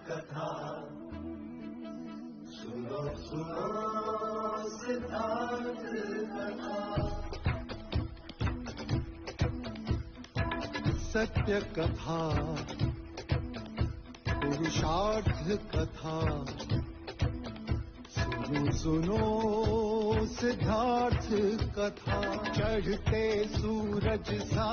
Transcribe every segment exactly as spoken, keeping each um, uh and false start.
कथा सुनो सुनो सिद्धार्थ कथा। सत्य कथा पुरुषार्थ कथा सुनो सुनो सिद्धार्थ कथा। चढ़ते सूरज सा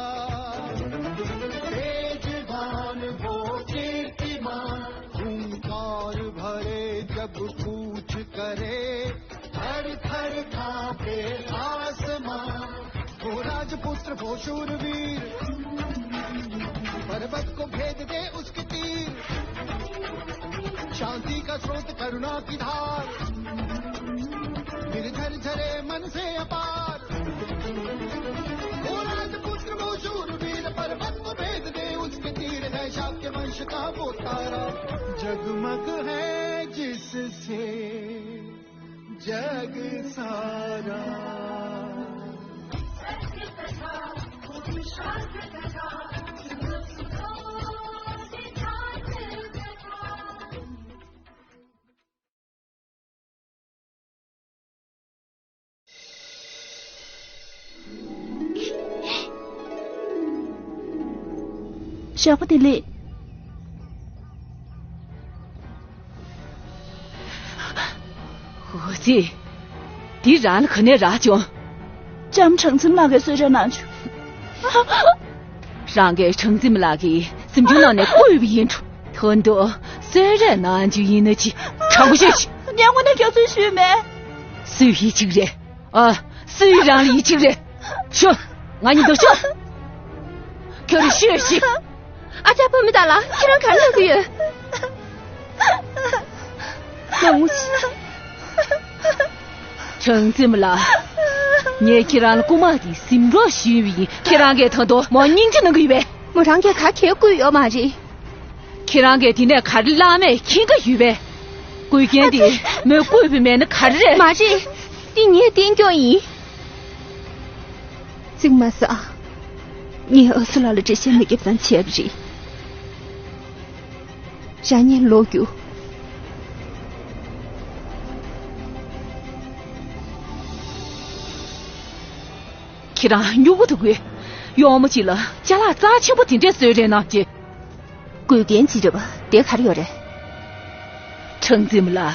तेजवान वो कीर्तिमान। हुंकार भरे जब कूच करे थर थर कांपे आसमान। वो राजपुत्र वो शूरवीर पर्वत को भेद दे उसके तीर। शांति का स्रोत करुणा की धार निर्झर झरे मन से अपार। वो राजपुत्र वो शूरवीर पर्वत को भेद दे उसके तीर है शाक्य वंश का वो तारा। जगमग है जिससे जग सारा। ཞོགས་པ་བདེ་ལེགས། འོ་ཙི། འདི་རང་ལ་ག་ནས་རག་བྱུང་། ལྕམ་སྲང་བཙན་ལགས་ཀྱིས་གསོལ་རས་གནང་བྱུང་། རང་གིས་སྲང་བཙན་ལགས་ཀྱི་གཟིམ་ཆུང་ནང་ནས་བརྐུས་པ་ཡིན་འགྲོ། ད་དུང་གསོལ་རས་གནང་རྒྱུ་ཡིན་ན་ཅི། དྲང་པོ་བཤད་ཤིག་ངས་དངོས་གནས་རྒྱབ་སྐྱོར་ཞུས་མེད། སུས་ཡིད་ཆེས་རེད། ཨ། སུས་རང་ལ་ཡིད་ཆེས་རེད། ཤོག་ང་གཉིས་འདུག་ཤོག་ཁྱོད་རང་ཤོད་ཤིག་ཨ་ཅག་བུ་མོ་དག་ལ་ཁྱེད་རང་ག་རེ་ལབ་ཀྱི་ཡོད། ང་ངུ་ཤི། སྲང་བཙན་ལགས། ངས་ཁྱེད་རང་ལ་རྐུ་མ་དེ་ཟིན་རོགས་ཞུས་པ་ཡིན། ཁྱེད་རང་གིས་ད་དུང་མོ་སྙིང་རྗེ་གནང་གི་ཡོད་པས། མོ་རང་གིས་ག་གེ་བརྐུས་ཡོད་མ་རེད། ཁྱེད་རང་གིས་དེ་ནས་ག་རེ་བླ་མས་མཁྱེན་གྱི་ཡོད་པས། བརྐུས་མཁན་དེ་མོས་བརྐུས་པ་མེད་ན་ག་རེ་རེད། མ་རེད། འདི་ངའི་རྟེན་སྐྱོང་ཡིན། གཙིགས་མ་ཟ། ངས་ཨ་སུ་ལགས་ལ་འགྲེལ་བཤད་མ་བརྒྱབ་ཙང་བྱས་པ་རེད། རང་ཉིད་ལོག་རྒྱུ། ཁྱེད་རང་སྨྱུ་གུ་དུ་དགོས། གཡོག་མོ་གཅིག་ལ་ཅ་ལག་རྩ་ཆེན་པོ་དེ་འདྲས་གསོལ་རས་གནང་རྗེས། དགོས་མཁན་ཅི་རེད་པ། དེ་ག་རེ་ཡོད་རེད། སྲང་བཙན་ལགས།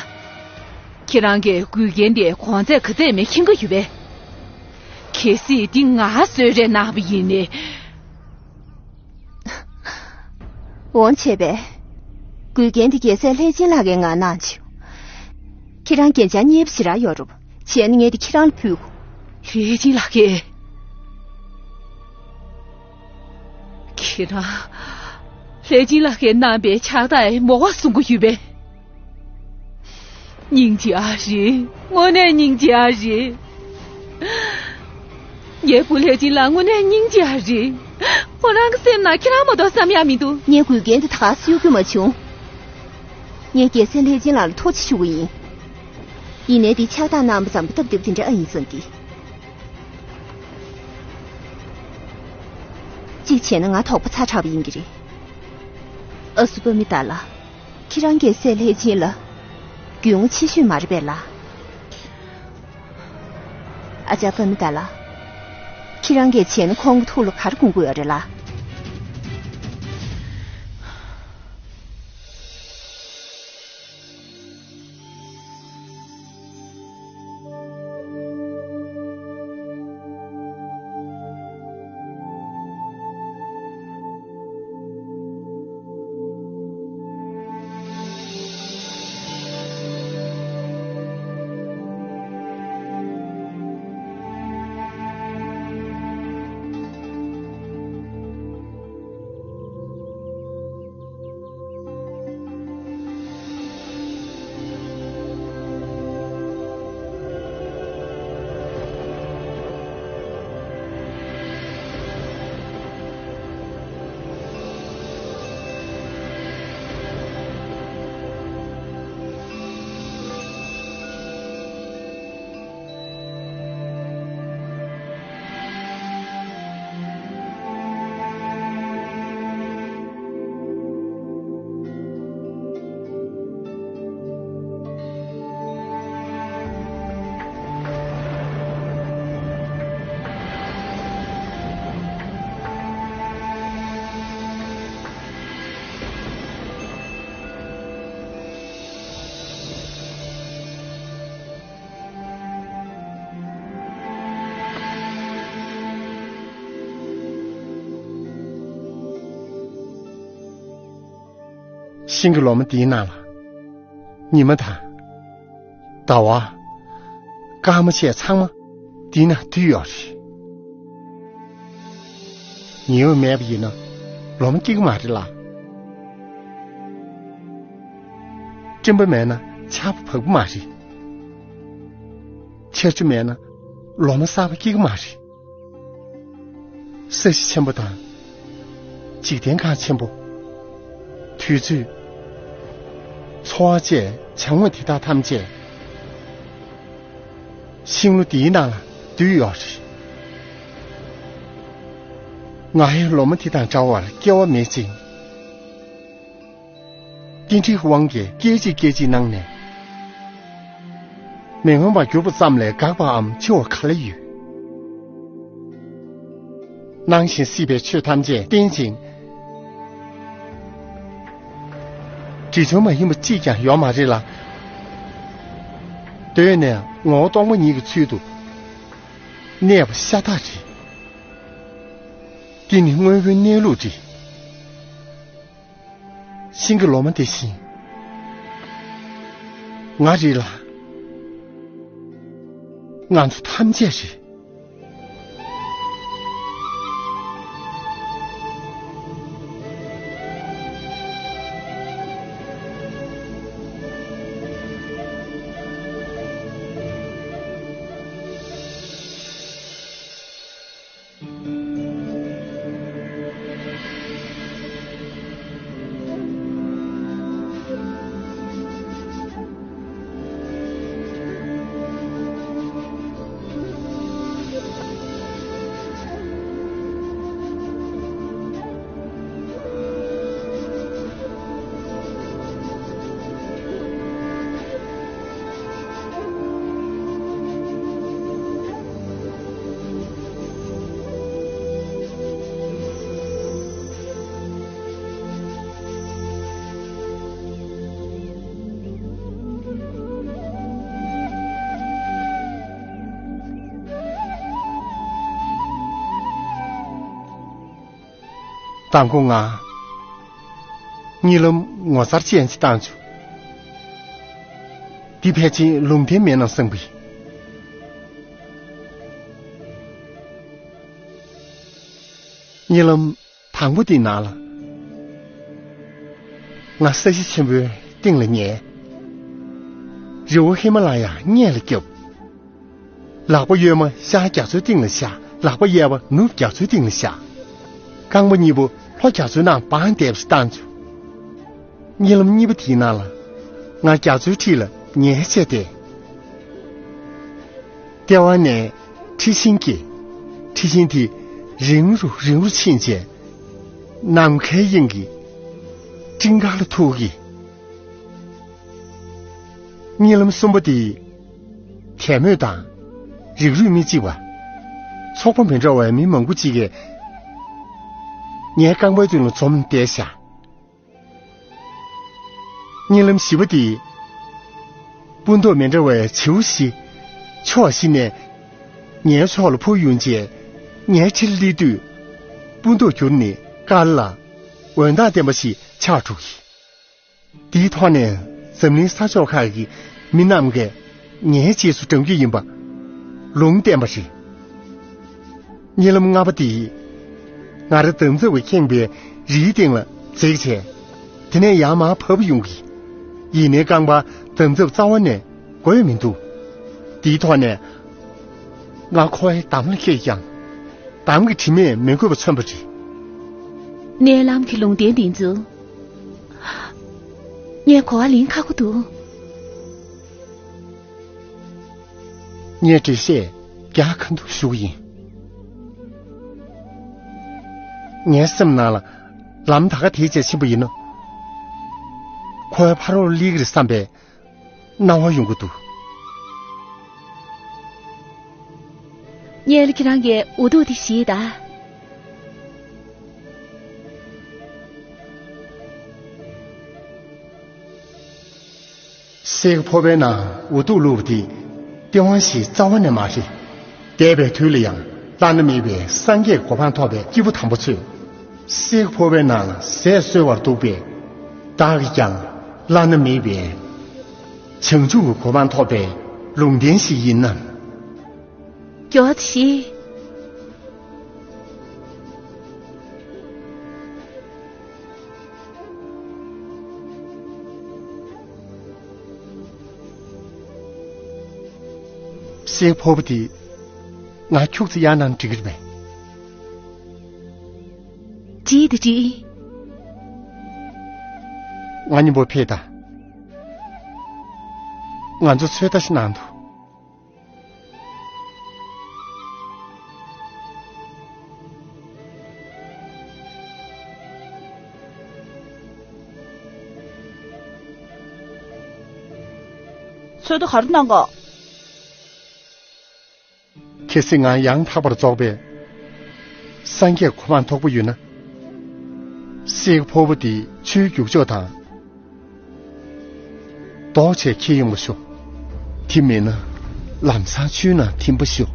ཁྱེད་རང་གིས་དགོས་མཁན་དེ་གོང་ཚད་ག་ཚད་མེད་མཁྱེན་གྱི་ཡོད་པས། གལ་སྲིད་འདི་ང་གསོལ་རས་གནང་བ་ཡིན་ནའི། འོང་བྱས་པས། དགོས་མཁན་དེ་རྒྱལ་སྲས་ལྷས་སྦྱིན་ལགས་ཀྱིས་ང་གནང་བྱུང་། ཁྱེད་རང་རྒྱན་ཆ་རྙེད་པ་ཞེ་དྲག་ཡོད་རུང་བྱས་ན་ངས་དེ་ཁྱེད་རང་ལ་ཕུལ། ལྷས་སྦྱིན་ལགས་ཀྱིས། ཁྱེད་རང་། ལྷས་སྦྱིན་ལགས་ཀྱིས་གནང་པའི་ཕྱག་རྟགས་མོ་བ་གསུང་གི་ཡོད་པས། སྙིང་རྗེ་ཨ་རེད། དངོས་གནས་སྙིང་རྗེ་ཨ་རེད། ངའི་བུ་ལྷས་སྦྱིན་ལགས་དངོས་གནས་སྙིང་རྗེ་ཨ་རེད། ཁོ་རང་གི་སེམས་ནང་ཁྱེད་རང་མ་གཏོགས་བསམ་ཡག་མི་འདུག་ངས་དགོས་མཁན་དེ་ད་ག་སེ་གཡུག་རྒྱུ་མ་བྱུང་། ངས་རྒྱལ་སྲས་ལྷས་སྦྱིན་ལགས་ལ་ཐུགས་རྗེ་ཆེ་ཞུ་གི་ཡིན། ཡིན་ནའི་འདི་ཕྱག་རྟགས་གནང་བ་ཙམ་པོ་སྟབས་བདེ་པོ་དེ་འདྲ་ཨ་ཡིན་བསམ་གི། གཅིག་བྱས་ན་ང་དོགས་པ་ཚ་དྲགས་པ་ཡིན་གྱི་རེད། ཨ་སུ་པ་མི་དག་ལ། ཁྱེད་རང་རྒྱལ་སྲས་ལྷས་སྦྱིན་ལགས་རྒྱུས་མངའ་ཆེ་ཤོས་མ་རེད་པས་ལགས། ཨ་ཅག་པ་མི་དག་ལ། ཁྱེད་རང་གིས་བྱས་ན་ཁོང་གི་ཐུགས་ལ་ག་རེ་དགོངས་ཀྱི་ཡོད་རེད་ལགས། ཤིང་གི་ལོ་མ་འདིའི་ནང་ལ། ཉི་མ་དང་། ཟླ་བ། སྐར་མ་བཅས་ཚང་མ་འདིའི་ནང་འདུས་ཡོད་རེད། ཉི་འོད་མེད་པ་ཡིན་ན་ལོ་མ་སྐྱེ་གི་མ་རེད་ལ། སྤྲིན་པ་མེད་ན་ཆར་པ་བབས་ཀྱི་མ་རེད། ཆར་ཆུ་མེད་ན་ལོ་མ་གསར་པ་སྐྱེ་གི་མ་རེད། ས་གཞི་ཆེན་པོ་དང་། འཇིག་རྟེན་ཁམས་ཆེན་པོ། དུས་ཚོད། འཚོ་བ་བཅས་བྱ་དངོས་དེ་དག་ཐམས་ཅད་ཤིང་ལོ་འདིའི་ནང་ལ་འདུས་ཡོད་རེད། ང་ཡི་ལོ་མ་དེ་དང་འདྲ་བར་སྐྱེ་བ་མེད་ཅིང་། རྟེན་འབྲེལ་དབང་གིས་སྐད་ཅིག་སྐད་ཅིག་གནང་ནས། མི་མངོན་པར་གྱུར་པ་ཙམ་ལས་འགག་པའམ་འཆི་བ་ག་ལ་ཡོད། སྣང་ཞིང་སྲིད་པའི་ཆོས་ཐམས་ཅད་རྟེན་ཅིང་། འབྲི་བྱུང་མ་ཡིན་པ་གཅིག་ཀྱང་ཡོད་མ་རེད་ལ། གདོད་ནས་ངོ་བོ་སྟོང་པ་ཉིད་ཀྱི་ཚུལ་དུ་གནས་པ་ཤ་སྟག་རེད། འདི་ནི་དངོས་པོའི་གནས་ལུགས་རེད། ཤིང་གི་ལོ་མ་དེ་བཞིན་ང་རེད་ལ། ང་ཚོ་ཐམས་ཅད་རེད། དང་པོ་ང་། གཉིད་ལམ་ངོ་མཚར་ཅན་ཞིག་བཏང་བྱུང་། འདི་ཕལ་ཆེར་ལུང་བསྟན་མེད་ན་བསམ་གི། གཉིད་ལམ་དང་པོ་འདིའི་ནང་ལ། ང་ས་གཞི་ཆེན་པོའི་སྟེང་ལ་ཉལ། རི་བོ་ཧི་མ་ལ་ཡ་སྔས་ལ་བརྒྱབ། ལག་པ་གཡོན་མ་ཤར་རྒྱ་མཚོའི་སྟེང་ལ་བཞག་ལག་པ་གཡས་པ་ནུབ་རྒྱ་མཚོའི་སྟེང་ལ་བཞག་རྐང་པ་གཉིས་པོ་ལྷོ་རྒྱ་མཚོའི་ནང་སྦངས་བསྡད་པ་ཞིག་བཏང་བྱུང་། གཉིད་ལམ་གཉིས་པ་དེའི་ནང་ལ། ང་རྒྱ་མཚོའི་འཁྲིས་ལ་ཉལ་བྱས་ཏེ། ལྟེ་བ་ནས་འཁྲི་ཤིང་སྐྱེས། འཁྲི་ཤིང་དེ་རིང་རུ་རིང་རུ་ཕྱིན་རྗེས། ནམ་མཁའི་དབྱིངས་ཀྱི་སྤྲིན་དཀར་ལ་ཐུག་གི། གཉིད་ལམ་གསུམ་པ་དེ། དད་མོས་དང་། རིགས་རུས་མི་གཅིག་པ། ཚོགས་པ་མི་འདྲ་བའི་མི་མང་པོ་གཅིག་གིས། ངའི་རྐང་པའི་མདུན་ལ་འཛོམས་བསྡད་ཤག་གཉིད་ལམ་བཞི་པ་དེ། སྤུ་མདོག་མི་འདྲ་བའི་བྱིའུ་བཞི། ཕྱོགས་བཞི་ནས། ངའི་ཕྱོགས་ལ་འཕུར་ཡོང་རྗེས། ངའི་འཁྲིས་ལ་སླེབས་དུས། སྤུ་མདོག་འགྱུར་ནས་དཀར་ལ། འོད་མདངས་ལྡན་པ་ཞིག་ཆགས་འགྲོ་གི། དེའི་ཐོག་ནས་འཛམ་གླིང་ས་ཕྱོགས་ཁག་གི་མི་རྣམས་ཀྱིས་ངའི་རྗེས་སུ་འབྲང་རྒྱུ་ཡིན་པ་ལུང་བསྟན་པ་རེད། གཉིད་ལམ་ལྔ་པ་དེ། ང་རང་འདམ་རྫབ་ཀྱིས་ཁེངས་པའི་རིའི་སྟེང་ལ་འཛེགས་བྱས། དེ་ནས་ཡར་མར་བབས་ཡོང་གི། ཡིན་ནའི་རྐང་པ་འདམ་རྫབ་རྩ་བ་ནས་དགོས་མི་འདུག་དེའི་ཐོག་ནས། ང་ཁོའི་འདམ་ལ་འཁེལ་ཀྱང་། འདམ་གྱི་དྲི་མས་མི་གོས་པ་མཚོན་པ་རེད། མནལ་ལམ་གྱི་ལུང་བསྟན་འདི་ཚོ། ངས་གོ་བ་ལེན་ཁག་པོ་འདུག་ངས་འགྲེལ་བཤད་རྒྱག་ག་འདུག་ཞུ་གི་ཡིན། ངའི་སེམས་ནང་ལ་ལམ་ད་ག་དེའི་རྗེས་ཕྱིན་པ་ཡིན་ན། ཁོའི་ཕ་རོལ་སླེབས་ཀྱི་རེད་བསམ་པའི་སྣང་བ་ཡོང་གི་འདུག་སྔོན་ལ་ཁྱེད་རང་གིས་འུ་ཐུག་དེ་བཞེས་དང་། སའི་ཕོར་པའི་ནང་འུ་ཐུག་བླུགས་པ་དེ་སྟེས་དབང་ཞིག་རྩ་བ་ནས་མ་རེད། འདས་པའི་དུས་ལ་ཡང་བླ་ན་མེད་པའི་སངས་རྒྱས་གོ་འཕང་ཐོབ་པའི་སྐྱེས་བུ་དམ་པ་ཚོས། སའི་ཕོར་པའི་ནང་ལ་ཟས་གསོལ་བར་འདུག་པས། བདག་གིས་ཀྱང་བླ་ན་མེད་པའི་བྱང་ཆུབ་ཀྱི་གོ་འཕང་ཐོབ་པའི་ལུང་བསྟན་ཞིག་ཡིན་ནམ། མགྱོགས་ཤིག་སྲས་ཕོར་པ་དེ་ང་ཁྱུག་ཙམ་གཡར་གནང་འགྲིག་གི་རེད་པས། འགྲིག་དང་འགྲིག་ང་གཉིས་པོ་ཕེབས་དང་། ང་ཚོ་ཚོད་ལྟ་ཞིག་གནང་དུ། ཚོད་ལྟ་ག་རེ་གནང་ག། གལ་སྲིད་ང་ཡང་དག་པར་རྫོགས་པའི་སངས་རྒྱས་གོ་འཕང་ཐོབ་པ་ཡོད་ན། སྲས་ཕོར་པ་འདི་ཆུའི་རྒྱུག་ཕྱོགས་དང་། ལྡོག་བྱས་འཁྱེར་ཡོང་བ་ཤོག་དེ་མེད་ན་ལམ་སང་ཆུའི་ནང་ཐིམ་པ་ཤོག་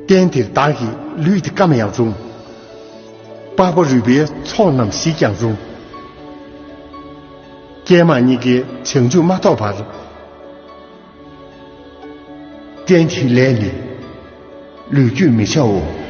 རྟེན་འདིར་བདག་གི་ལུས་འདི་སྐམ་ཡང་རུང་། པགས་པ་རུས་པའི་ཚོགས་རྣམས་ཞིག་ཀྱང་རུང་། ཀྱེ་མ་གཉིས་ཀའི་བྱང་ཆུབ་མ་ཐོབ་བར། རྟེན་འདིའི་ལས་ནི་ལུས་རྒྱུད་མི་བྱའོ།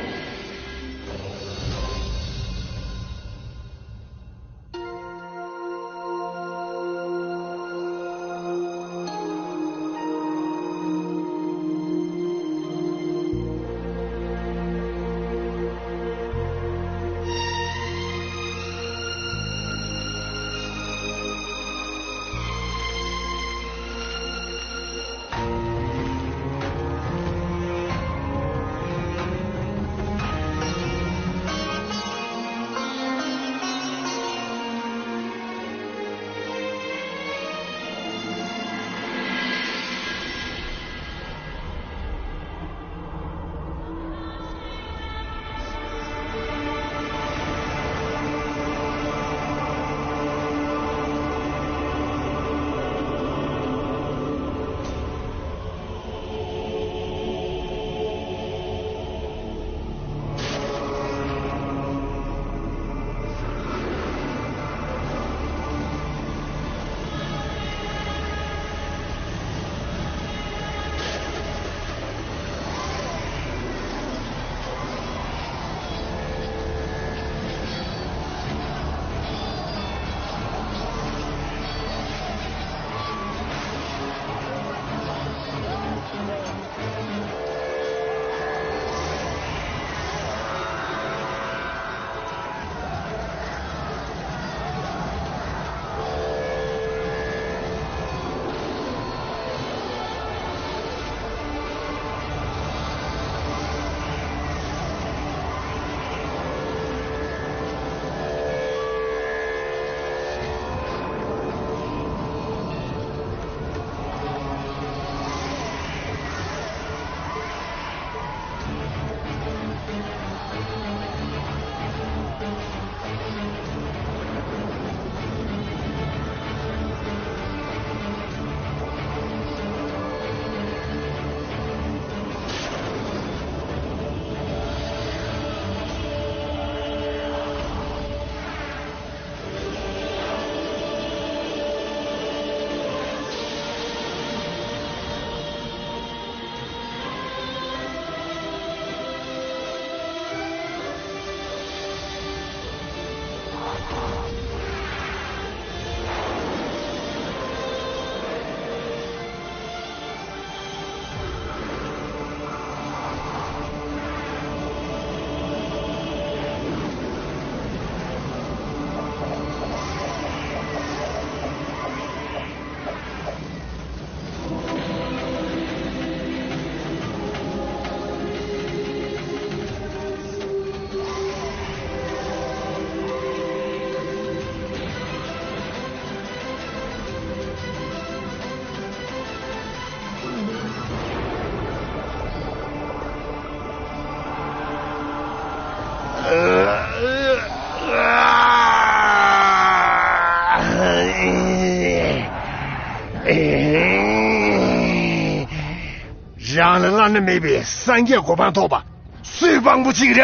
རང་ལ་བླ་ན་མེད་པའི་སངས་རྒྱས་གོ་འཕང་ཐོབ་པ་སུས་དཔང་པོ་བྱེད་ཀྱི་རེད་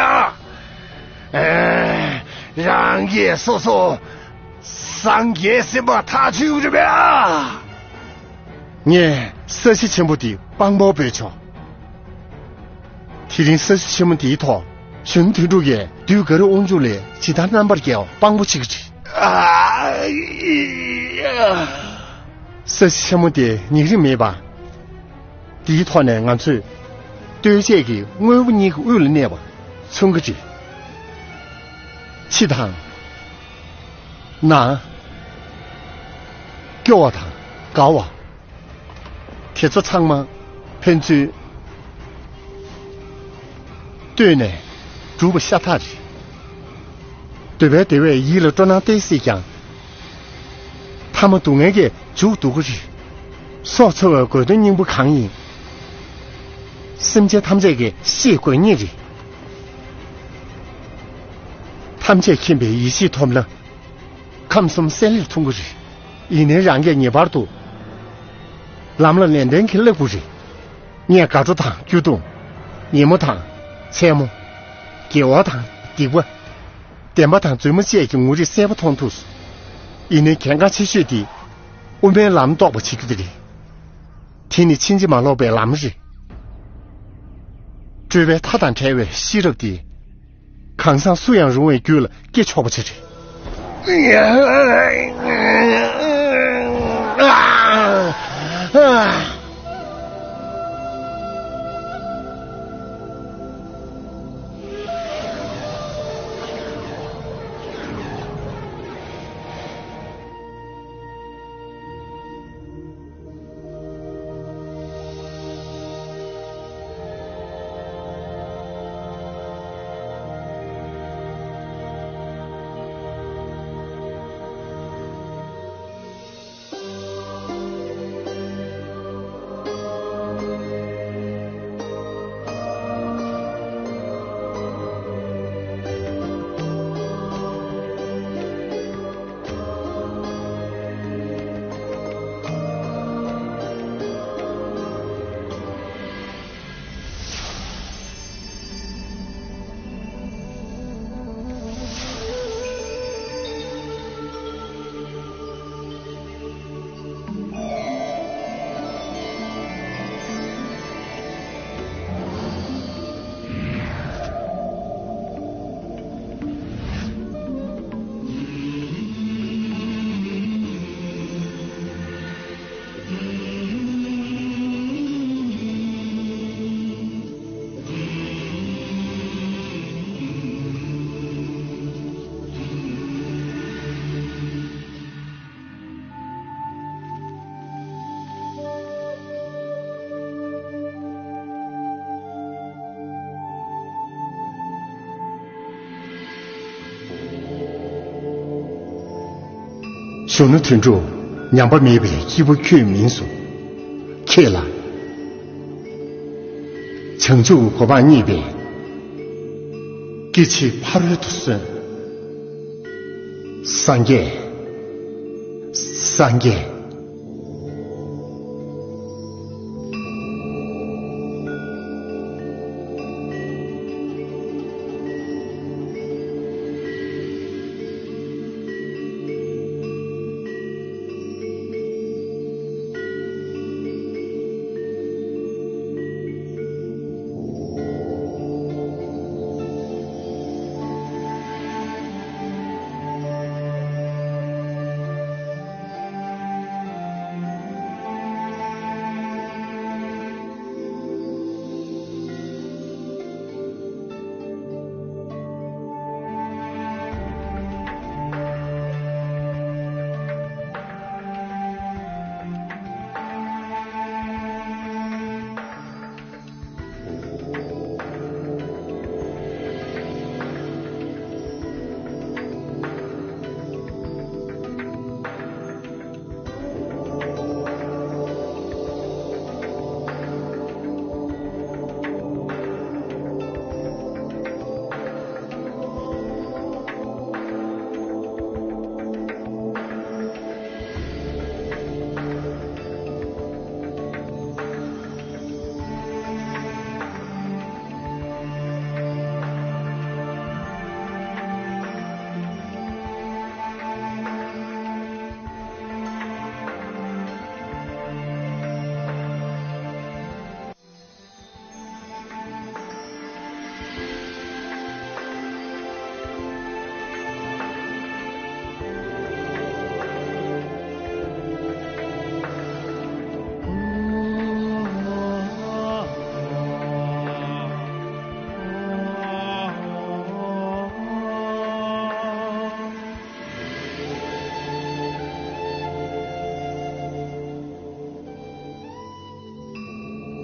ཨ། རང་གིས་སོ་སོ་སངས་རྒྱས་ཟེར་བ་ཐག་ཆོད་ཀྱི་རེད་པས་ཨ། ངས་ས་གཞི་ཆེན་པོ་འདི་དཔང་པོར་འབོད་ཆོག་དེ་རིང་ས་གཞི་ཆེན་མོ་འདིའི་ཐོག་གཞོན་ནུ་དོན་གྲུབ་ཀྱིས་བདུད་དཀར་པོའི་དབང་ཕྱུག་ལ་ཇི་ལྟར་རྣམ་པར་རྒྱལ་བ་དཔང་པོ་བྱེད་ཀྱི་རེད། ཨ། ས་གཞི་ཆེན་མོ་འདི་ཉིང་རིང་མེད་པ། འདིའི་ཐོག་ནས་ང་ཚོས་ལྟོས་བཅས་ཀྱི་དངོས་པོ་གཉིས་ཀྱི་དབུས་ལ་གནས་པ་མཚོན་གྱི་རེད། ཕྱི་དང་། ནང་། སྐྱོ་བ་དང་དགའ་བ། དེ་ཚོ་ཚང་མ་ཕན་ཚུན་ལྟོས་ནས་གྲུབ་པ་ཤ་སྟག་རེད། འདོད་པའི་བདེ་བས་ཡིད་ལ་སྤྲོ་སྣང་སྟེར་སྲིད་ཀྱང་། མཐའ་མ་སྡུག་བསྔལ་གྱིས་མཇུག་བསྡུ་གི་རེད། སྲོག་འཚོ་བའི་དགོས་དོན་སྙིང་པོ་གང་ཡིན། སེམས་ཅན་ཐམས་ཅད་ཀྱིས་ཤེས་དགོས་ངེས་རེད། ཐམས་ཅད་མཁྱེན་པའི་ཡེ་ཤེས་ཐོབ་ན། ཁམས་གསུམ་གསལ་ལེར་མཐོང་གི་རེད། ཡིན་ནའི་རང་གིས་ངེས་པར་དུ། ལམ་ལ་ནན་ཏན་གྱིས་བསླབ་དགོས་རེད། ངས་དགའ་སྤྲོ་དང་སྐྱོ་གདུང་། ཉིན་མོ་དང་། མཚན་མོ། དགེ་བ་དང་སྡིག་པ། བདེན་པ་དང་རྫུན་མ་བཅས་ཀྱི་ངོ་རིས་གསལ་པོ་མཐོང་ཐུབ་སོང་། ཡིན་ནའི་གལ་འགངས་ཆེ་ཤོས་དེ། དབུ་མའི་ལམ་རྟོགས་པ་བྱེད་རྒྱུ་དེ་རེད། དེ་ནི་ཕྱིན་ཅི་མ་ལོག་པའི་ལམ་རེད། སྤྲོས་པའི་མཐའ་དང་བྲལ་བའི་ཤེས་རབ་དེ། གང་ཟག་སུ་ཡང་རུང་བའི་རྒྱུད་ལ་སྐྱེ་ཆོག་པ་ཅིག་རེད། གཞོན་ནུ་དོན་གྲུབ། ཉམས་པ་མེད་པའི་སྐྱེས་བུ་ཁྱོད་མིན་སོང་། ཁྱེད་ལ་བྱང་ཆུབ་གོ་འཕང་བརྙེས་པའི་སྐྱེ་འཆི་ཕ་རོལ་ཏུ་སོན། སངས་རྒྱས། སངས་རྒྱས།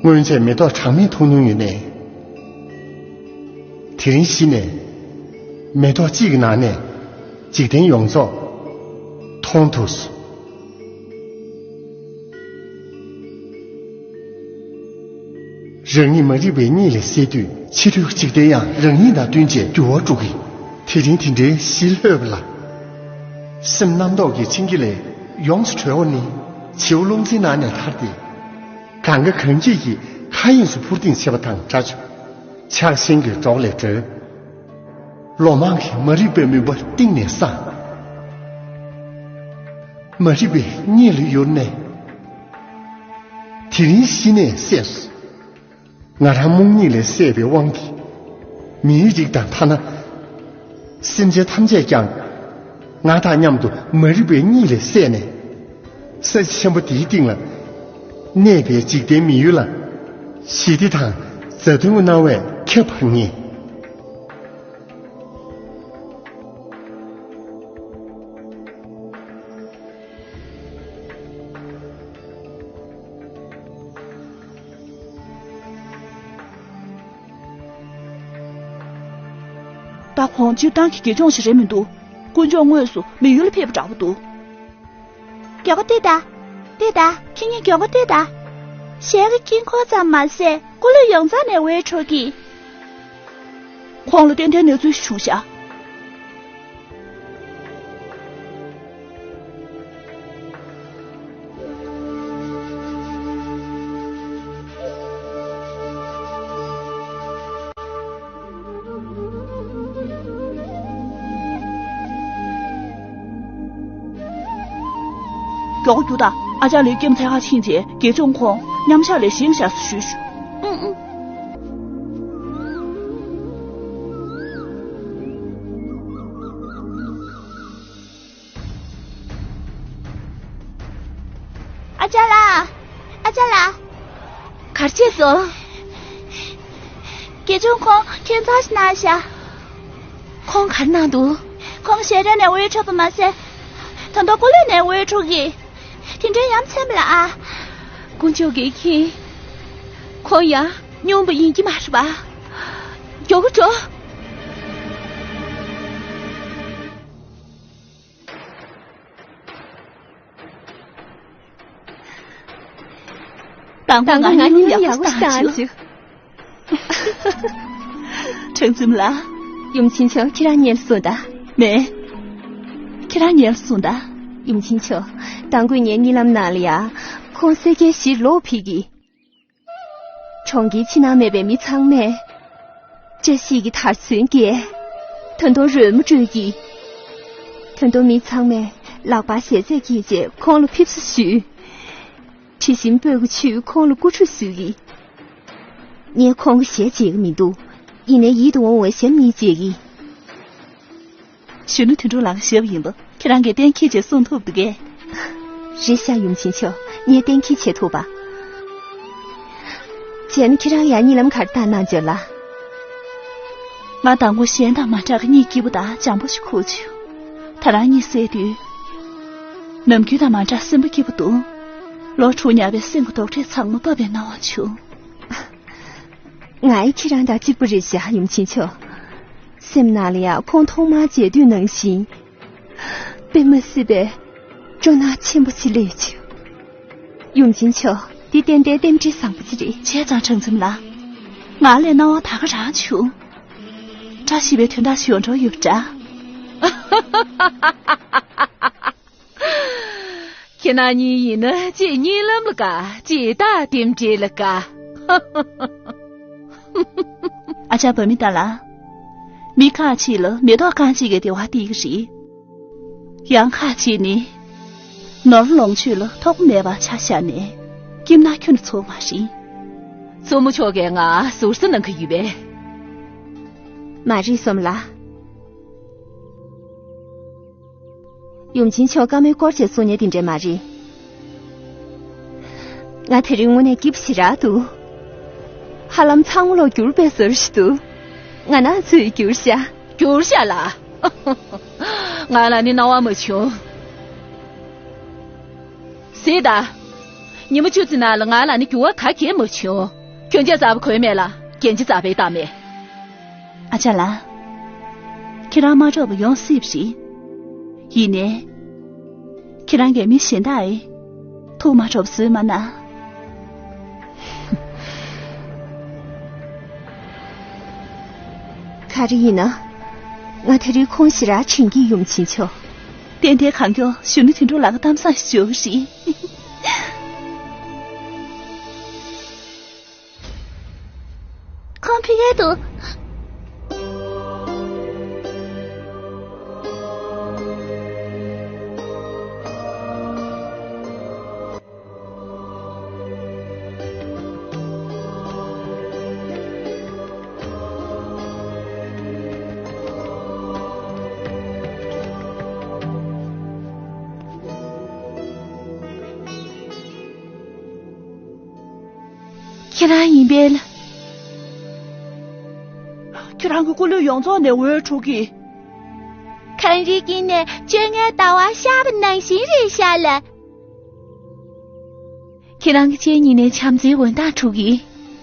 སྔོན་ཆད་མེ་ཏོག་གྲངས་མེད་མཐོང་མྱོང་ཡོད་ནས། དེ་རིང་གཞི་ནས་མེ་ཏོག་གཅིག་གི་ནང་ནས་འཇིག་རྟེན་ཡོངས་རྫོགས་མཐོང་ཐུབ་སོང་། རང་ཉིད་མ་རིག་པའི་གཉིད་ལས་སད་དུས། ཕྱི་རོལ་འཇིག་རྟེན་ཡང་རང་ཉིད་དང་བསྟུན་བྱས་འགྱུར་བ་འགྲོ་གི། དེ་རིང་དེ་འདྲའི་གཞི་ལྷོད་པ་ལ། སེམས་རྣམ་རྟོག་གི་འཆིང་རྒྱ་ལས་ཡོངས་སུ་གྲོལ་བ་ནི། བྱིའུ་རླུང་འཚིག་ནང་ནས་ཐར་ཏེ། གང་ག་གང་འཁྱིལ་གྱི་མཁའ་དབྱིངས་སུ་འཕུར་ལྡིང་བྱེད་པ་དང་འདྲ་བྱུང་། ཆགས་ཞེན་གྱི་སྒྲོག་ལས་གྲོལ། ལོ་མང་གི་མ་རིག་པའི་མུན་པ་གཏིང་ནས་སངས། མ་རིག་པའི་གཉིད་ལས་ཡུར་ནས། དེ་རིང་གཞི་ནས་སད་སོང་། ང་རང་རྨོངས་གཉིད་ལས་སད་པའི་དབང་གིས། མིའི་རིགས་དང་ཐ་ན། སེམས་ཅན་ཐམས་ཅད་ཀྱང་། ང་དང་མཉམ་དུ་མ་རིག་པའི་གཉིད་ལས་སད་ནས། ས་གཞི་ཆེན་པོ་འདིའི་སྟེང་ལ། གནས་པའི་འཇིག་རྟེན་མི་ཡུལ་ལ། ཞི་བདེ་དང་མཛའ་མཐུན་གྱི་སྣང་བས་ཁྱབ་པར་ངེས། ད་ཁོང་སྤྱིར་བཏང་གི་དགེ་སྦྱོང་ཞིག་རེད་མི་འདུག་དཀོན་མཆོག་དངོས་སུ་མི་ཡུལ་ལ་ཕེབས་པ་འདྲ་པོ་འདུག་མགྱོགས་པོ་ལྟོས་དང་། ལྟོས་དང་། ཁྱེད་གཉིས་མགྱོགས་པོ་ལྟོས་དང་། ཞལ་གྱི་དཀྱིལ་འཁོར་ཙམ་མ་ཟད་སྐུ་ལུས་ཡོངས་རྫོགས་ནས་འོད་འཕྲོ་གི། ཁོང་ལ་ཏན་ཏན་གནས་ཚུལ་ཞིག་བྱུང་ཤག་མགྱོགས་པོ་རྒྱུགས་དང་། ཨ་ཅག་ལགས་ཁྱིམ་མཚེས་ཁར་ཕྱིན་རྗེས་དགེ་སྦྱོང་ཁོང་མཉམ་ཞག་ལས་བཞེངས་བཞག་ཞུས་ཞུ། ཨུང་ཨུང་། ཨ་ཅག་ལགས། ཨ་ཅག་ལགས། ག་རེ་བྱས་སོང་། དགེ་སྦྱོང་ཁོང་ཁྱད་མཚར་ཞིག་གནང་ཤག་ཁོང་ག་རེ་གནང་འདུག་ཁོང་ཞལ་རས་ནས་འོད་འཕྲོ་བ་མ་ཟད། ད་དུང་སྐུ་ལུས་ནས་འོད་འཕྲོ་གི། དེ་འདྲའི་ཡ་མཚན་པ་ལ་ཨ། དཀོན་མཆོག་གིས་མཁྱེན། ཁོང་ཡང་སྙོམས་པ་ཡིན་གྱི་མ་རེད་པ། མགྱོགས་པོ་འགྲོ། དང་པོ་ང་གཉིས་ལ་ཡག་པོ་ཞིག་བཏང་བྱུང་། ཁྲང་འཛོམས་ལགས། ཡུམ་ཆེན་མཆོག་ཁྱེད་རང་ཉལ་སོང་ད། མེད། ཁྱེད་རང་ཉལ་སོང་ད། ཡུམ་ཆེན་མཆོག་དང་པོ་ངའི་གཉིད་ལམ་ནང་ལ་ཡ། ཁོང་གསེར་སྐྱེམས་ཞིག་ལོག་ཕུལ་གི། གྲོང་ཁྱེར་ཕྱི་ནང་མེད་པའི་མི་ཚང་མས་བཀྲ་ཤིས་ཀྱི་དར་ཚོན་རྒྱས། ད་དུང་རོལ་མོ་དཀྲོལ་གྱིས། ད་དུང་མི་ཚང་མས་ལག་པར་ཞལ་ཟས་འཁྱེར་བྱས་ཁོང་ལ་ཕེབས་བསུ་ཞུས། དྲི་ཞིམ་སྤོས་ཀྱི་ཆུས་ཁོང་ལ་སྐུ་ཁྲུས་གསོལ་གྱིས། ངས་ཁོང་གི་ཞལ་མཇལ་གྱི་མི་འདུག་ཡིན་ནའི་ཡིད་དུ་འོང་བའི་ཞབས་གཉིས་མཇལ་གྱིས། གཞོན་ནུ་དོན་གྲུབ་ལགས་ཀྱི་ཞབས་ཡིན་པ་ཁྱེད་རང་གིས་གཏན་འཁེལ་བྱས་གསུང་ཐུབ་འདུག་གས། རེད་ཤག་ཡུམ་ཆེན་མཆོག་ངས་གཏན་འཁེལ་བྱེད་ཐུབ་པ། བྱས་ན་ཁྱེད་རང་ཡང་གཉིད་ལམ་ག་རེ་བཏང་གནང་བྱོས་ལ། ང་དང་པོ་གཞན་དང་མ་འདྲ་བའི་གཉིད་སྐྱིད་པོ་དང་འཇམ་པོ་ཞིག་ཁུག་བྱུང་། ད་རང་གཉིད་སད་དུས། ནམ་རྒྱུན་དང་མ་འདྲ་སེམས་པ་སྐྱིད་པོ་འདུག་ལོ་དྲུག་ཉར་བའི་སེམས་ཀྱི་དོགས་འདྲེ་ཚང་མ་བབས་པའི་སྣང་བ་བྱུང་། ང་ཡི་ཁྱེད་རང་དང་གཅིག་པ་རེད་བཞག་ཡུམ་ཆེན་མཆོག་སེམས་ནང་ལ་ཡང་ཁོང་ཐོག་མར་མཇལ་དུས་ནང་བཞིན། དཔེ་མ་སྲིད་པའི་སྤྲོ་སྣང་ཆེན་པོ་ཅིག་སླེབས་བྱུང་། ཡུམ་ཆེན་མཆོག་འདི་ཏན་ཏན་རྟེན་འབྲེལ་བཟང་པོ་ཅིག་རེད། བྱས་ཙང་གྲང་འཛོམས་ལགས། ང་ལ་སྣང་བ་ད་ག་རང་བྱུང་། བཀྲ་ཤིས་པའི་དོན་དག་ཞིག་ཡོང་འགྲོ་ཡོད་པ་འདྲ། ཁྱེད་རྣམ་གཉིས་ཡིན་ན་གཅིག་གཉིད་ལམ་ལ་དགའ། གཅིག་རྟག་རྟེན་འབྲེལ་ལ་དགའ། ཨ་ཅག་བ་མི་ཏ་ལ། མི་ཁ་ཅིག་ལ་མེ་ཏོག་རྐང་གཅིག་གི་བདེ་བ་སྟེར་གྱི་རེད། ཡང་ཁ་ཅིག་ནི། ནོར་ལོངས་སྤྱོད་ལ་ཐོགས་པ་མེད་པར་ཆ་བཞག་ནས། ཁྱིམ་ནང་ཁྱོན་ནས་འཚོ་བ་མ་རེད། མཚོ་མོ་མཆོག་གིས་ང་ཟུར་ཟ་གནང་གི་ཡོད་པས། མ་རེད་སོམ་ལ། ཡུམ་ཆེན་མཆོག་བཀའ་མོལ་སྐོར་བྱས་གསུང་ཉན་དེ་འདྲས་མ་རེད། ང་དེ་རིང་དངོས་གནས་སྐྱིད་པོ་ཞེ་དྲག་འདུག་ཧ་ལམ་ཚང་མ་ལོག་འགྱུར་པའི་བཟོ་འདྲ་ཞིག་འདུག་ང་ནང་ཚོས་འགྱུར་ཤག་འགྱུར་ཤག་ལ། ང་ལ་ནི་སྣང་བ་མ་བྱུང་། གཟིགས་དང་། ཉི་མ་བཅུ་ཙམ་ནང་ལ་ང་ལ་ནི་འགྱུར་བ་ག་གེ་མ་བྱུང་། གྱོན་ཆས་གསར་པ་གོན་མེད་ལ་རྒྱན་ཆ་གསར་པའི་རྟགས་མེད། ཨ་ཅག་ལགས། ཁྱེད་རང་མ་འགྲོགས་པ་ཡོང་སྲིད་པ་རེད། ཡིན་ནའི། ཁྱེད་རང་གིས་མི་གཞན་དག་གི་ཐུགས་མ་འགྲོགས་པ་བཟོས་མ་གནང་། ག་རེ་ཡིན་ན། ང་དེ་རིང་ཁོང་ཞེ་དྲག་དྲན་གྱི་ཡོང་ཕྱིན་ཆོག་ཏན་ཏན་གང་མགྱོགས་གཞོན་ནུ་དོན་གྲུབ་ལགས་ཀྱི་གཏམ་བཟང་ཞིག་འབྱོར་རེད། ཁོང་ཕ་གིར་འདུག་ཁྱེད་རང་ཡིན་པས་ལ། ཁྱེད་རང་གི་སྐུ་ལུས་ཡོངས་རྫོགས་ནས་འོད་འཕྲོ་གི། གངས་རིའི་དཀྱིལ་ནས་བཅོ་ལྔའི་ཟླ་བ་ཤར་བ་ནང་བཞིན་རེད་ཤག་ལགས། ཁྱེད་རང་གི་སྤྱན་གཉིས་ནས་བྱམས་བརྩེའི་འོད་མདངས་འཕྲོ་གི།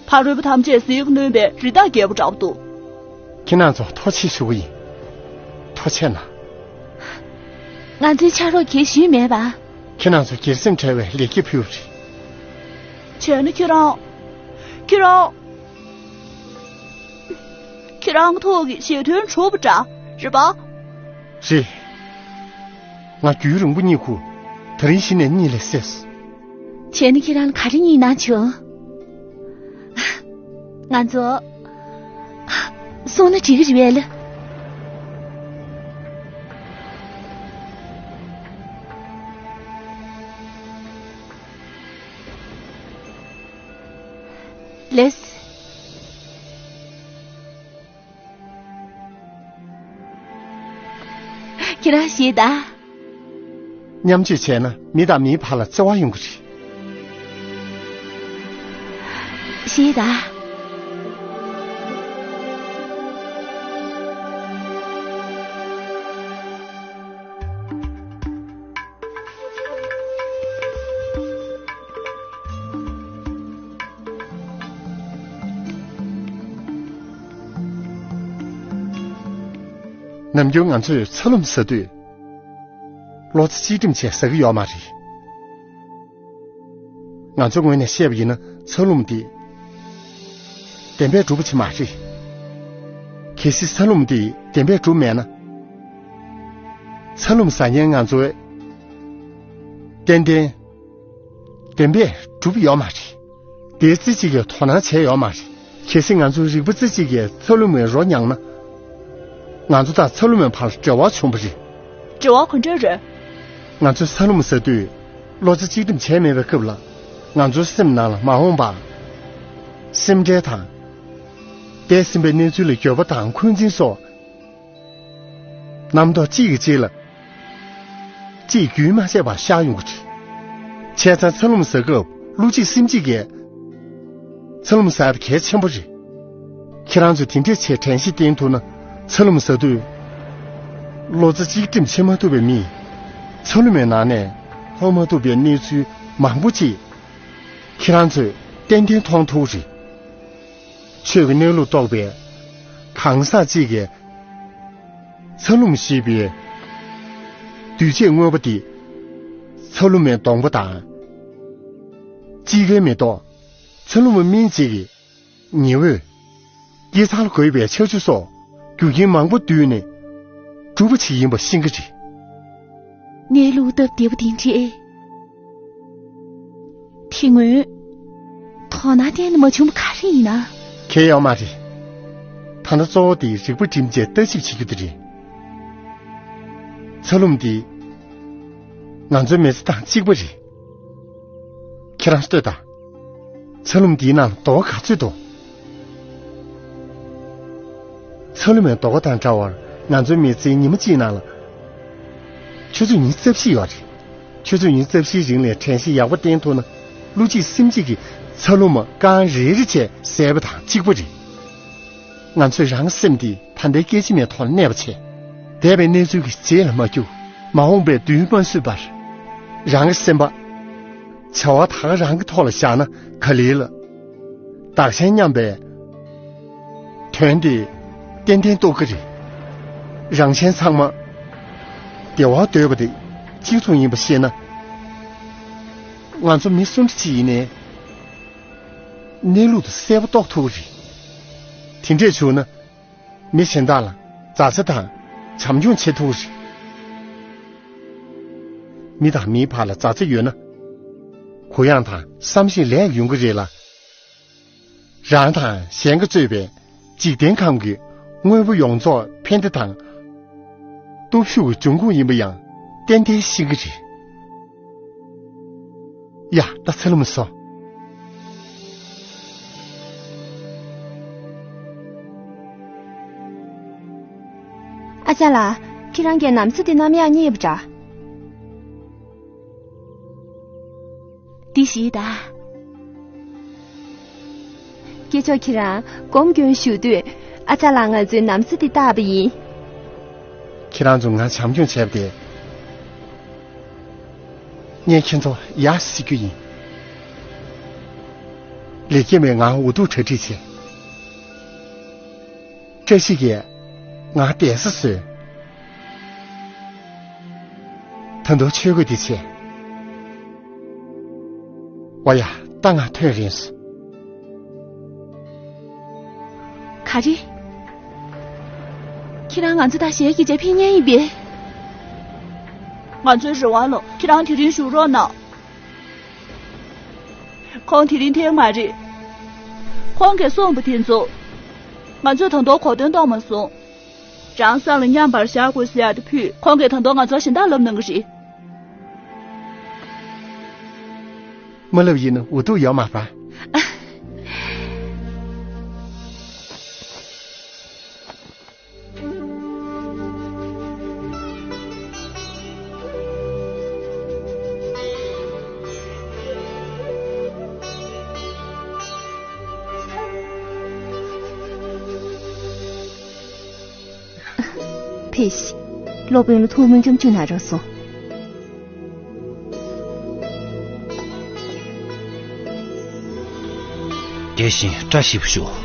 ཕ་རོལ་པོ་ཐམས་ཅད་ཟིལ་གནོན་པའི་རི་དྭགས་རྒྱལ་པོ་འདྲ་པོ་འདུག་ཁྱེད་རང་ཚོ་ཐུགས་རྗེ་ཆེ་ཞུ་གི་ཡིན། ཐུགས་རྗེ་གནང་། ང་ཚོའི་ཕྱག་རོགས་གང་ཞུས་མེད་པ། ཁྱེད་རང་ཚོ་སྒེར་སེམས་བྲལ་བའི་ལེགས་སྐྱེས་ཕུལ་བ་རེད། བྱས་ན་ཁྱེད་རང་། ཁྱེད་རང་། ཁྱེད་རང་གི་ཐུགས་ཀྱི་བཞེད་དོན་གྲུབ་པ་འདྲ་རེད་པ། རེད། ང་རྒྱུན་རིང་པོ་གཉིད་ཁུག་དེ་རིང་གཞི་ནས་གཉིད་ལས་སད་སོང་། བྱས་ན་ཁྱེད་རང་ལ་ག་རེ་གཉིད་ན་བྱུང་། ང་ཚོ་སོང་ན་འགྲིག་གི་རེད་པས་ལ། ལེས། ཁྱེད་རང་ཤེས་ད། མཉམ་སྤྱོད་བྱས་ན་མི་དང་མིའི་བར་ལ་བརྩེ་བ་ཡོང་གི་རེད། ཤེས་ད། ནམ་རྒྱུན་ང་ཚོས་ཚ་ལུམ་ཟ་དུས། བློ་རྩེ་གཅིག་སྒྲིམ་བྱས་ཟ་གི་ཡོད་མ་རེད། ང་ཚོའི་ངོས་ནས་བཤད་པ་ཡིན་ན་ཚ་ལུམ་འདི་བདེན་པས་གྲུབ་པ་ཅིག་མ་རེད། གལ་སྲིད་ཚ་ལུམ་འདི་བདེན་པས་གྲུབ་མེད་ན། ཚ་ལུམ་ཟ་མཁན་ང་ཚོས་ཏན་ཏན་བདེན་པས་གྲུབ་ཡོད་མ་རེད། དེ་རྩེ་གཅིག་གིས་དོ་སྣང་བྱས་ཡོད་མ་རེད། གལ་སྲིད་ང་ཚོའི་རིག་པ་རྩེ་གཅིག་གིས་ཚ་ལུ་མའི་རོ་མྱངས་ན། ང་ཚོ་དང་ཚ་ལུ་མའི་བར་འབྲེལ་བ་བྱུང་བ་རེད། འབྲེལ་བ་ག་འདྲ་རེད། ང་ཚོས་ཚ་ལུ་མ་ཟ་དུས་བློ་རྩེ་གཅིག་སྒྲིམ་བྱས་མེད་པའི་སྐབས་ལ། ང་ཚོའི་སེམས་ནང་ལ་མ་འོངས་པར་སེམས་ཁྲལ་དང་། འདས་ཟིན་པའི་གནས་ཚུལ་ལ་འགྱོད་པ་དང་འཁོན་འཛིན་སོགས། རྣམ་རྟོག་གཅིག་གིས་གཅིག་ལ། གཅིག་རྒྱུན་མ་ཆད་པར་ཤར་ཡོང་གི་རེད། བྱས་ཙང་ཚ་ལུ་མ་ཟ་སྐབས་བློ་གཅིག་སེམས་གཅིག་གིས་ཚ་ལུ་མ་ཟ་ཡ་གལ་ཆེན་པོ་རེད། ཁྱེད་རང་ཚོས་དེ་འདྲའི་ཆེད་དྲན་ཤེས་བསྟེན་ཐུབ་ན། ཚ་ལུ་མ་ཟ་དུས་བློ་རྩེ་གཅིག་སྒྲིམ་བྱེད་མ་ཐུབ་པའི་མི། ཚ་ལུ་མའི་ནང་ནས་ལྷོད་མ་ཐུབ་པའི་གནས་ཚུལ་མང་པོ་ཅིག་ཁྱེད་རང་ཚོས་ཏན་ཏན་མཐོང་ཐུབ་རེད། ཆོས་ཀྱི་གནས་ལུགས་རྟོགས་པའི་གང་ཟག་ཅིག་གིས། ཚ་ལུ་མ་ཞེས་པའི་འདུས་བྱས་དངོས་པོ་དེ་ཚ་ལུ་མའི་གདོང་པ་དང་། དཔྱིད་ཀའི་མེ་ཏོག་ཚ་ལུ་མ་སྨིན་བྱེད་ཀྱི་ཉི་འོད། སྐྱེ་འཚར་འགོས་པའི་ཆར་ཆུ་སོགས་རྒྱུ་རྐྱེན་མང་པོ་བསྡུས་ནས་གྲུབ་པ་ཞིག་ཡིན་པ་ཤེས་ཀྱི་རེད། གནས་ལུགས་སྟབས་བདེ་པོ་དེ་འདྲས། དེ་སྔོན་དོ་སྣང་གཏན་ནས་མ་བྱུང་བ་ག་རེ་ཡིན་ན། གལ་ཡོད་མ་རེད། ད་ལྟ་གཙོ་བོ་དེ་རིག་པ་བསྒྲིམས་བྱས་ལྟ་ཞིབ་བྱེད་རྒྱུ་དེ་རེད། ཚ་ལུ་མ་འདི་ང་ཚོའི་མི་ཚེ་དང་གཅིག་པ་རེད། ཁྱེད་རང་ལྟོས་དང་། ཚ་ལུ་མ་འདིའི་ནང་ལ་རྡོ་ག་ཚོད་འདུག་ཚ་ལུ་མའི་རྡོ་ཁ་དང་འདྲ་བར་ང་ཚོའི་མི་ཚེའི་ཉི་མ་གཅིག་ནང་ལ། ཆུ་ཚོད་ཉི་ཤུ་རྩ་བཞི་ཡོད་རེད། ཆུ་ཚོད་ཉི་ཤུ་རྩ་བཞིའི་རིང་ལ་དྲན་ཤེས་ཡག་པོ་བསྟེན་ཐུབ་ན། བློ་གཅིག་སེམས་གཅིག་གིས་ཚ་ལུ་མ་རྐང་རེ་རེ་བྱས་ཟས་པ་དང་གཅིག་པ་རེད། ང་ཚོས་རང་གི་སེམས་འདི་ད་ལྟའི་སྐད་ཅིག་མའི་ཐོག་ལ་གནས་པ་བྱས། འདས་པའི་གནས་ཚུལ་གྱི་རྗེས་ལ་མ་རྒྱུག་མ་འོངས་པའི་མདུན་མ་བསུས་པར། རང་གི་སེམས་པ། བྱ་བ་ད་ག་རང་གི་ཐོག་ལ་བཞག་ན་ག་ལེར་ལ། བདག་གཞན་མཉམ་པའི་དོན་དེ་ཏན་ཏན་རྟོགས་ཀྱི་རེད། རང་གཞན་ཚང་མ་བདེ་བ་འདོད་པ་དེ་གཅིག་མཚུངས་ཡིན་པ་ཤེས་ན། ང་ཚོ་མི་སུ་འདྲ་ཅིག་ཡིན་ནའི་གནས་ལུགས་དེ་གསལ་པོ་རྟོགས་ཐུབ་ཀྱི་རེད། དེ་འདྲས་བྱུང་ན། མི་གཞན་དག་ལ་མཛའ་བརྩེ་དང་བྱམས་སྐྱོང་བྱེད་ཐུབ་རེད། མི་དང་མིའི་བར་ལ་མཛའ་བརྩེ་ཡོད་ན། གུ་ཡངས་དང་བསམ་ཤེས་ལེགས་ཡོང་གི་རེད་ལ། རང་དང་གཞན་གྱིས་གཙོས་པའི་འཇིག་རྟེན་ཁམས་ཀྱི་དངོས་པོ་ཡོངས་རྫོགས་ཕན་བདེ་དང་སྟོབས་ཤུགས་ཀྱི་འབྱུང་ཁུངས་ཡིན་པ་ཡང་ཏན་ཏན་ཤེས་ཀྱི་རེད། ཡ། ད་ཚ་ལུ་མ་སོང་། ཨ་ཅག་ལགས། ཁྱེད་རང་གིས་ནམ་ཚ་དེ་གནམ་ཡག་རྙེད་པ་འདྲ། འདི་ཞིག་ད། སྐྱེས་མཆོག་ཁྱེད་རང་སྒོམ་སྐྱོན་ཞུ་དུས། ཨ་ཅག་ལགས་ང་ཚོའི་ནམ་ཚ་དེ་བཏགས་པ་ཡིན། ཁྱེད་རང་ཚོ་ང་བྱམས་སྐྱོང་བྱས་པ་དེ། ངས་ཁྱེད་ཚོ་ཡག་ཤིག་རྒྱུ་ཡིན། ལེགས་སྐྱེས་མས་ང་འུ་ཐུག་གྲ་སྒྲིག་བྱས། བཀྲ་ཤིས་ཀྱིས་ང་བསྡད་ས་བཟོས། ད་དུང་ཆོས་གོས་འདི་བྱས། ཝ་ཡ། ད་ང་ཐོན་རན་སོང་། ག་རེ། ཁྱེད་རང་ང་ཚོ་དང་གཞས་ཀྱི་རྗེས་ཕེབས་མཁན་ཡིན་པས། ང་ཚོའི་རེ་བ་ལ་ཁྱེད་རང་དེ་རིང་བཞུགས་རོགས་གནང་། ཁོང་དེ་རིང་ཐེངས་མ་རེད། ཁོང་གིས་གསུངས་པ་དེ་ཚོ། ང་ཚོས་ད་དུང་གོ་དོན་རྟོགས་མ་སོང་། རང་སང་ལ་མཉམ་པར་བཞག་དགོས་ཟེར་ཡག་དེ་ཕུད། ཁོང་གིས་ད་དུང་ང་ཚོར་གཞན་དག་ལབ་གནང་གི་རེད། མ་ལབ་ཡིན་ན་འུ་ཐུག་ཡོད་མ་རེད་པ། ཕེབས་ཤིག་སློབ་དཔོན་ལ་ཐུགས་སྨོན་ལམ་བཅོལ་གནང་རོགས་གསུངས། དེ་བཞིན་བཀྲ་ཤིས་པ་ཤོག་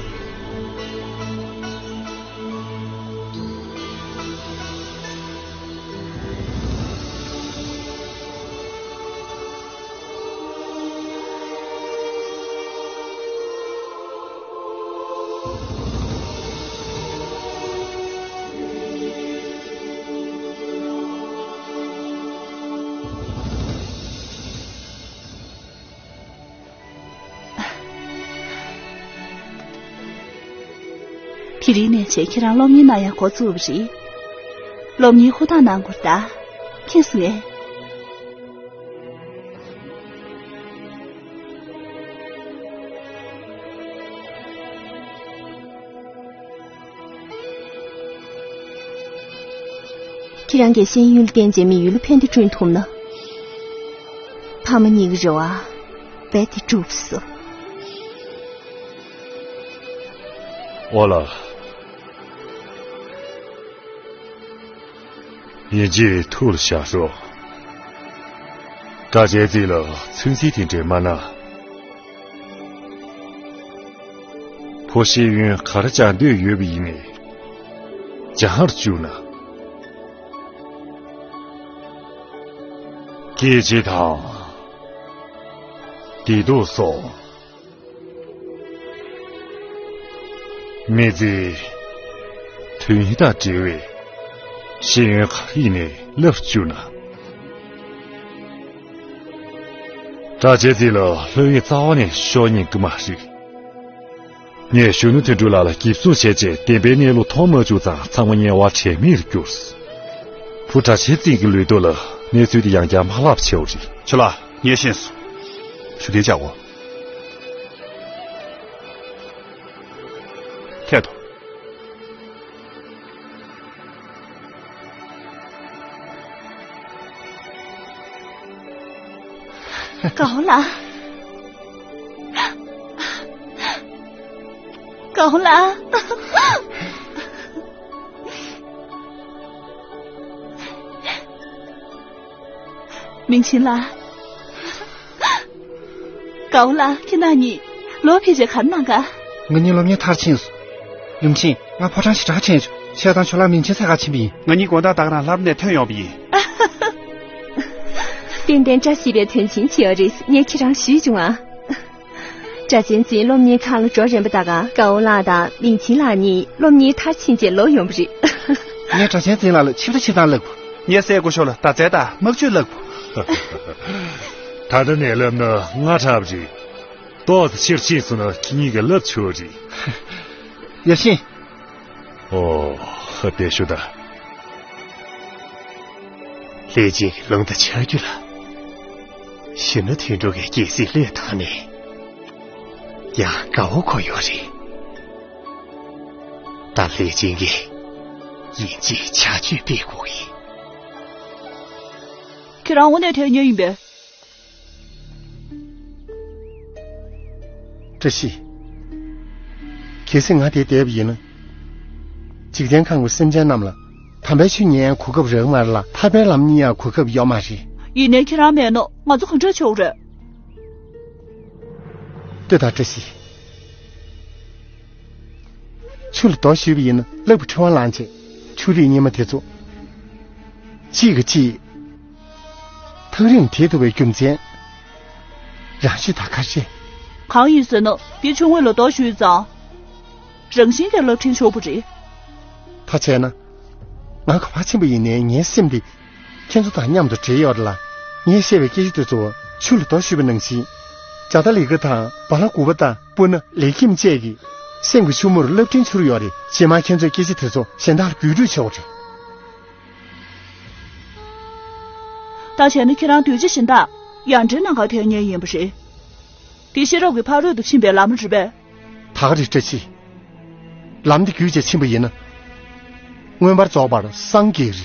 དེ་རིང་ནས་བྱས་ཁྱེད་རང་སློབ་གཉེར་གནང་ཡག་འགོ་བཙུགས་པ་རེད། སློབ་གཉེར་ཧུར་ཐག་གནང་དགོས་རེད་ད། མཁྱེན་སོང་ངས། ཁྱེད་རང་གིས་ཤེས་ཡོན་ལ་བརྟེན་བྱས་མི་ཡུལ་ལ་ཕན་བདེ་བསྐྲུན་ཐུབ་ན། ཕ་མ་གཉིས་ཀྱི་རེ་བ་རྦད་དེ་འགྲུབ་སོང་། ཨོ་ལགས། ཡིན་གཅིག་ཐུགས་ལ་བཞག་ཤོག་གྲྭ་ཆེན་རྩིས་ལ་ཚོད་འཛིན་དེ་འདྲས་མ་གནང་། བུ་ཤེས་ཡོན་ག་རེ་སྦྱང་འདོད་ཡོད་པ་ཡིན་ནའི་སྦྱང་བར་བཅུག་ན། སྐད་ཅིག་དང་བདེ་སྡུག་སོགས། མི་ཚེའི་དོན་སྙིང་དང་འབྲེལ་བའི་ཤེས་ཡོན་ག་རེ་ཡིན་ནའི་བསླབ་བཅུག་ན། གྲྭ་ཆེན་རྩིས་ལ་སློབ་ཡོན་རྩ་བ་ནས་ཤོར་ཉན་གི་མ་རེད། ངས་གཞོན་ནུ་དོན་གྲུབ་ལགས་ལ་འགེབས་སྲུང་བྱས་རྗེས་བདེན་པའི་གནས་ལུགས་མཐོང་མ་བཅུག་ཙང་ཚང་མ་དམྱལ་བ་དྲན་མེད་དུ་གྱུར། བུ་གྲྭ་ཆེན་རྩིས་ཀྱི་ལུས་སྟོབས་ལ་གནས་ཚུལ་དེ་ཡང་བསྐྱར་མ་ལབ་བྱས་པ་རེད། ཁྱོད་ལ་ངས་ཤེས་སོང་། ཞུ་གཏན་བཅག་གོ། ཐད་དོ། དགའ་བ་ལ། དགའ་བ་ལ། མིང་ཆེན་ལགས། དགའ་བོ་ལགས། ཁྱེད་རྣམ་གཉིས་ལོ་ཕལ་ཆེར་ག་རེ་གནང་ག་ང་གཉིས་སློབ་གཉེར་མཐར་ཕྱིན་སོང་། ལུང་ཆེན། ང་ཕོ་བྲང་ཞེ་དྲག་ཕྱིན་བྱུང་། བྱས་ཙང་ཁྱོད་ལ་མིང་ཆེན་ཚད་ག་ཕྱིན་པ་ཡིན། ང་གཉིས་དགོང་དག་ད་ག་རང་ལྷ་རུ་ནས་ཐོན་ཡོང་བ་ཡིན། ཏན་ཏན་བཀྲ་ཤིས་པའི་དོན་ཆེན་བྱས་པ་རེད། ངས་ཁྱེད་རང་ཞུས་བྱུང་ཨ། སྒྲ་གཅན་འཛིན་སློབ་གཉེར་ཁང་ལ་འགྲོ་རན་པ་ད་ག་དགའ་བོ་ལགས་དང་མིང་ཆེན་ལགས་གཉིས་སློབ་གཉེར་མཐར་ཕྱིན་རྗེས་ལོག་ཡོང་བ་རེད། ངས་སྒྲ་གཅན་འཛིན་ལགས་ལ་ཆིབས་རྟ་ཆིབས་སྟངས་བསླབ་དགོས། ངས་སྲས་སྐུ་ཞབས་ལ་མདའ་རྩལ་དང་དམག་ཇུས་བསླབ་དགོས། ད་ལྟ་ནས་བསླབ་ན་སྔ་དྲགས་པ་རེད། ཏོག་ཙམ་ཕྱིར་ཕྱིན་སོང་ན་ཁྱེད་གཉིས་ཀྱིས་བསླབ་ཆོག་རེད། ཡ་ཤིན། ཨོ། བདེ་ཤོག་ད། ལྷས་སྦྱིན་གྱི་ལུང་དང་ཆ་རྒྱུས་ལ། གཞོན་ནུ་དོན་གྲུབ་ཀྱི་རྒྱལ་སྲིད་བློས་བཏང་ནས། ཡང་དགའ་བོ་ཁོ་ཡོད་རེད། ད་ལྷས་སྦྱིན་གྱིས་ཡིན་གཅིག་བྱ་གཅིག་སྤེལ་དགོས་ཀྱི་ཡིན། ཁྱེད་རང་དངོས་གནས་ཐོན་མཁན་ཡིན་པས། བཀྲ་ཤིས། གལ་སྲིད་ང་དེར་བསྡད་པ་ཡིན་ན། འཇིག་རྟེན་ཁམས་ཀྱི་སེམས་ཅན་རྣམས་ལ་དམ་པའི་ཆོས་ཉན་ཡང་གོ་སྐབས་རག་གི་མ་རེད་ལ། ཐར་པའི་ལམ་རྙེད་ཡང་གོ་སྐབས་ཡོད་མ་རེད། ཡིན་ནའི་ཁྱེད་རང་མེད་ན་ང་ཚོ་གང་འདྲ་བྱེད་དགོས་རེད། ལྟོས་དང་བཀྲ་ཤིས། ཆུ་ལ་རྡོ་གཞུས་པ་ཡིན་ན་རླབས་ཀྱི་ཕྲེང་བ་ལངས་བྱས། ཆུ་རིས་རྙིང་མ་དེ་ཚོ་གཅིག་གིས་གཅིག་ཐག་རིང་དེད་ཐུབ་པའི་རྒྱུ་མཚན་རང་ཤུགས་དང་ཁ་ཤས། གང་ཡིན་ཟེར་ན་དེ་ཆུ་ངོས་ལ་རྡོ་གཞུས་ཙང་། རང་བཞིན་གྱིས་རླབས་ཕྲེང་ཤོར་བ་རེད། ད་བྱས་ན། ང་ག་པར་ཕྱིན་པ་ཡིན་ནའི་ངའི་སེམས་འདི། ཁྱེད་ཚོ་དང་མཉམ་དུ་འབྲེལ་ཡོད་རེད་ལ། ངས་བཤད་པའི་སྐད་ཆ་དེ་ཚོ་ཆུ་ལ་རྡོ་གཞུས་པ་ནང་བཞིན། ཇ་ཏ་ལི་ཀ་དང་བ་ལ་གུ་པ་དང་སྤུ་ན་ལེགས་སྐྱེམས་བཅས་ཀྱིས་སེམས་ཀྱི་ཆུ་མོར་རླབས་ཕྲེང་འཕྱུར་ཡོད་རེད། རྗེས་མ་ཁྱེད་ཚོས་སྐད་ཆ་དེ་ཚོ་གཞན་དག་ལ་བརྒྱུད་སྤྲོད་བྱེད་དགོས་རེད། ད་བྱས་ན་ཁྱེད་རང་གདུལ་བྱ་གཞན་དག་ཡར་འདྲེན་ནང་ག་ཐོན་མཁན་ཡིན་པ་རེད། དེ་ཤེས་རབ་ཀྱི་ཕ་རོལ་ཏུ་ཕྱིན་པའི་ལམ་རེད་པས། ད་ག་རེད་བཀྲ་ཤིས། ལམ་འདི་བརྒྱུད་བྱས་ཕྱིན་པ་ཡིན་ན། མངོན་པར་རྫོགས་པར་སངས་རྒྱས་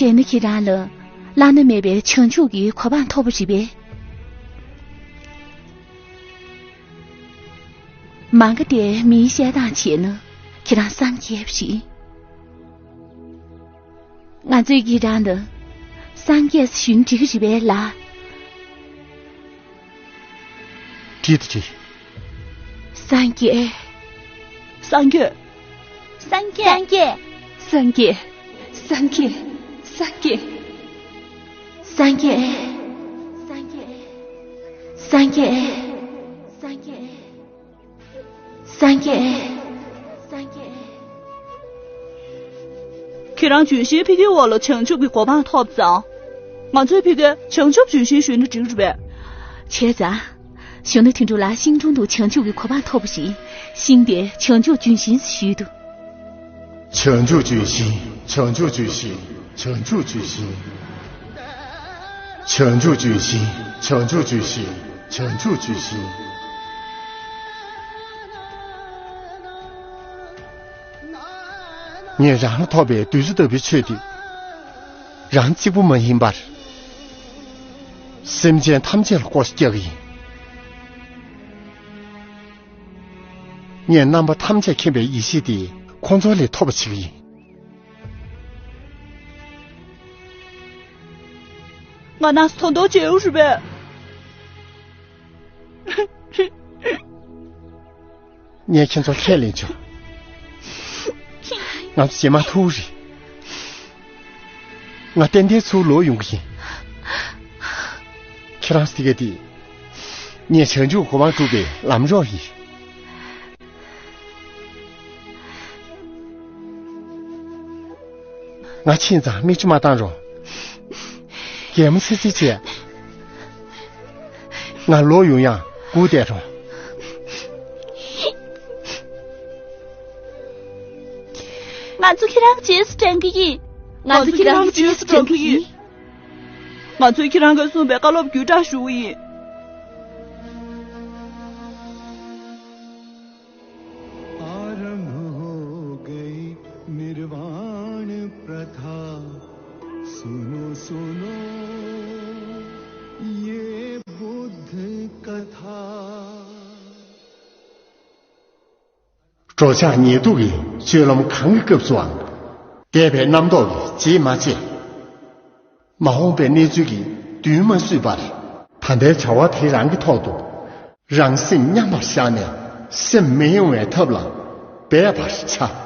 རེད། བྱས་ན་ཁྱེད་རང་ལ་བླ་ན་མེད་པའི་བྱང་ཆུབ་ཀྱི་གོ་འཕང་ཐོབ་པ་རེད་པས། མ་ག་དེ་མིའི་བཤད་སྟངས་བྱས་ན་ཁྱེད་རང་སངས་རྒྱས་པ་རེད། ང་ཚོས་ཁྱེད་རང་ལ་སངས་རྒྱས་ཞུས་ན་འགྲིག་གི་རེད་པས་ལགས། བྲིས་དང་བྲིས། སངས་རྒྱས། སངས་རྒྱས། སངས་རྒྱས། སངས་རྒྱས། སངས་རྒྱས། སངས་རྒྱས། སངས་རྒྱས། སངས་རྒྱས། སངས་རྒྱས། སངས་རྒྱས། སངས་རྒྱས། སངས་རྒྱས། སངས་རྒྱས། ཁྱེད་རང་ལྗོན་ཤིང་ཕ་གིའི་འོག་ལ་བྱང་ཆུབ་ཀྱི་གོ་འཕང་ཐོབ་ཙང་། ང་ཚོའི་ཕ་གིར་བྱང་ཆུབ་ལྗོན་ཤིང་ཞུས་ན་འགྲིག་རེད་པས། བྱས་ཙང་། གཞོན་ནུ་དོན་གྲུབ་ལགས་ཤིང་དྲུང་དུ་བྱང་ཆུབ་ཀྱི་གོ་འཕང་ཐོབ་པ་ཞིག་ཤིང་དེ་བྱང་ཆུབ་ལྗོན་ཤིང་ཞུས་འདུག་བྱང་ཆུབ་ལྗོན་ཤིང་། བྱང་ཆུབ་ལྗོན་ཤིང་། བྱང་ཆུབ་ལྗོན་ཤིང་། བྱང་ཆུབ་ལྗོན་ཤིང་། བྱང་ཆུབ་ལྗོན་ཤིང་། བྱང་ཆུབ་ལྗོན་ཤིང་། ངས་རང་ལ་ཐོབ་པའི་བདུད་རྩི་ལྟ་བུའི་ཆོས་འདི། རང་གཅིག་པུ་མ་ཡིན་པར། སེམས་ཅན་ཐམས་ཅད་ལ་བསྐོ་བཞག་རྒྱག་གི་ཡིན། ངས་རྣམ་པ་ཐམས་ཅད་མཁྱེན་པའི་ཡེ་ཤེས་དེ་ཁོང་ཚོ་ལས་ཐོབ་པ་བྱེད་ཀྱི་ཡིན། ང་ན་ཐོ་འདོགས་བྱེད་འོས་རེད་པས། ངས་ཁྱེད་ཚོ་ཁས་ལེན་ཆོག་ང་ཚོ་རྗེས་མ་ཐུག་རེད། ང་ཏན་ཏན་ཚུར་ལོག་ཡོང་གི་ཡིན། ཁྱེད་རང་ཟེར་མཁན་དེ། ངས་བྱང་ཆུབ་གོ་འཕང་སྒྲུབ་པའི་ལམ་རོགས་ཡིན། ང་ཕྱིན་ཙང་མིག་ཆུ་མ་བཏང་རོགས། གད་མོ་སི་སི་བྱས། ང་ལོག་ཡོང་ཡང་སྒུག་བསྡད་རོགས། ང་ཚོ་ཁྱེད་རང་གི་རྗེས་སུ་འབྲང་གི་ཡིན། ང་ཚོ་ཁྱེད་རང་གི་རྗེས་སུ་འབྲང་གི་ཡིན། ང་ཚོས་ཁྱེད་རང་གིས་གསུངས་པའི་བཀའ་སློབ་བརྒྱུད་བསྒྲགས་ཞུ་གི་ཡིན། आरंभ हो गई निर्वाण प्रथा। सुनो सुनो ये बुद्ध कथा। འགྲོ་འཆག་ཉལ་འདུག་གི་སྤྱོད་ལམ་གང་གི་སྐབས་སུའང་། འདས་པའི་རྣམ་རྟོག་གིས་རྗེས་མ་བཅད། མ་འོངས་པའི་གནས་ཚུལ་གྱིས་མདུན་མ་བསུས་པར། ད་ལྟའི་བྱ་བ་དེ་རང་གི་ཐོག་ཏུ་རང་སེམས་མཉམ་པར་བཞག་ནས་སེམས་མི་གཡེང་བའི་ཐབས་ལ་འབད་པར་བྱ།